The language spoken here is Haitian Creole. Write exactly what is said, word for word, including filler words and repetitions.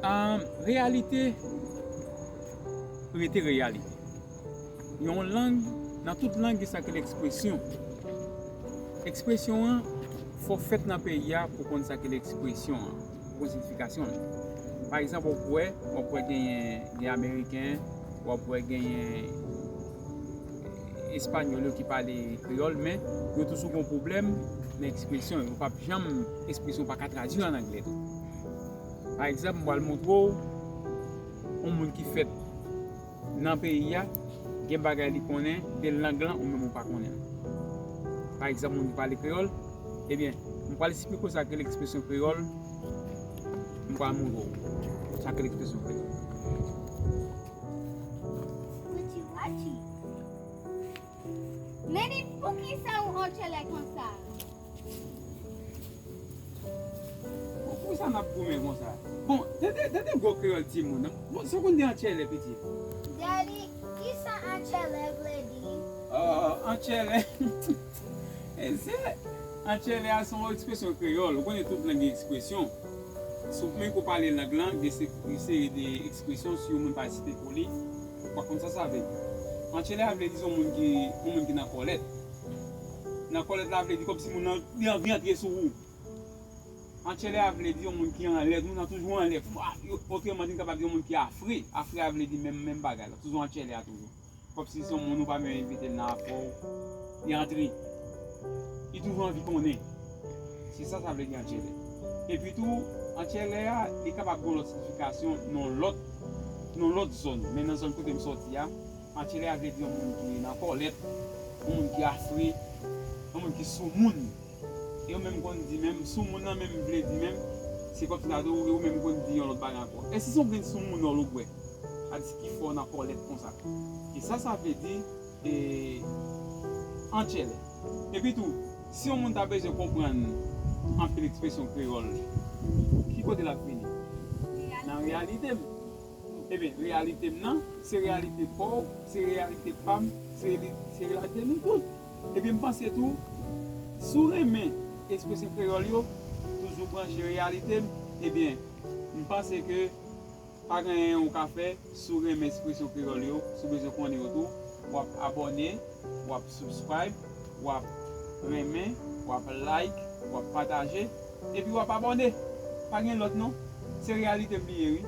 Ah, reyalite rete reyalite. Yon lang, nan tout lang, gen sa k rele ekspresyon. Ekspresyon an, fò w fèt nan peyi a pou w konn sa k rele ekspresyon an, pou w konn siyifikasyon l. Pa egzanp, w ap wè, w ap wè genyen, gen Ameriken, w ap wè genyen Espanyòl yo ki pale kreyòl, men yo toujou gen yon pwoblèm nan ekspresyon yo. Yo p ap janm, ekspresyon pa ka tradui an anglè tou. Pa egzanp, m pral montre w yon moun ki fèt nan peyi a, gen bagay li konnen de lang lan ou menm ou pa konnen. Pa egzanp, moun ki pale kreyòl, ebyen, m pral esplike w sa k rele ekspresyon kreyòl, m pral montre w sa k rele ekspresyon kreyòl. Wachi wachi. Mennen, poukisa ou anchèlè konsa? Poukisa n ap goumen konsa? Bon, tande, tande gwo kreyòl timoun. Bon, sa w konn di anchèlè, pitit? Daddy, kisa anchèlè vle di? Oh, anchèlè. E se, anchèlè a se yon ekspresyon kreyòl. Ou konnen tout lang gen ekspresyon. Si w menm ke w pale lang lan, gen se, yon seri de ekspresyon, si yon moun pa site pou li, ou pa konn sa sa vle di. Anchèlè a vle di se yon moun ki, yon moun ki nan kòlèt. Nan kòlèt la vle di kòmsi moun nan, li anvi antre sou ou. Anchèlè a vle di yon moun ki anlè, moun nan toujou anlè. Fou, a, yo, otreman di, n kapab di yon moun ki afre. Afre a vle di menm, menm bagay la. Toujou anchèlè a toujou. Kòmsi se yon moun ou pa menm envite l nan afè w, li antre. Li toujou anvi konnen. Se sa sa vle di anchèlè. Epi tou, anchèlè a, li kapab gen yon lòt siyifikasyon nan lòt, nan lòt zòn. Men nan zòn kote m sòti a, anchèlè a vle di yon moun ki nan kòlèt, yon moun ki afre, yon moun ki soumoun. E yo menm konn di menm, soumoun nan menm vle di menm, se kòmsi ta di w, yo menm konn di yon lòt bagay ankò. E si se yon grenn soumounòl ou bwè? Sa di ki fè w nan kòlèt konsa. E sa, sa vle di, e, anchèlè. Epi tou, si yon moun ta bezwen konprann anpil ekspresyon kreyòl, ki kote l ap vini? Nan reyalite m. Ebyen, reyalite m nan, se reyalite pa w, se reyalite pa m, se, se reyalite nou tout. Ebyen, m panse tou, si w renmen ekspresyon kreyòl yo, toujou branche reyalite m, ebyen, m panse ke pa gen anyen ou ka fè, si w renmen ekspresyon kreyòl yo, si w bezwen konnen yo tou, w ap abòne, w ap subscribe, w ap renmen, w ap like, w ap pataje, epi w ap abòne. Pa gen lòt non. Se reyalite m li ye, wi.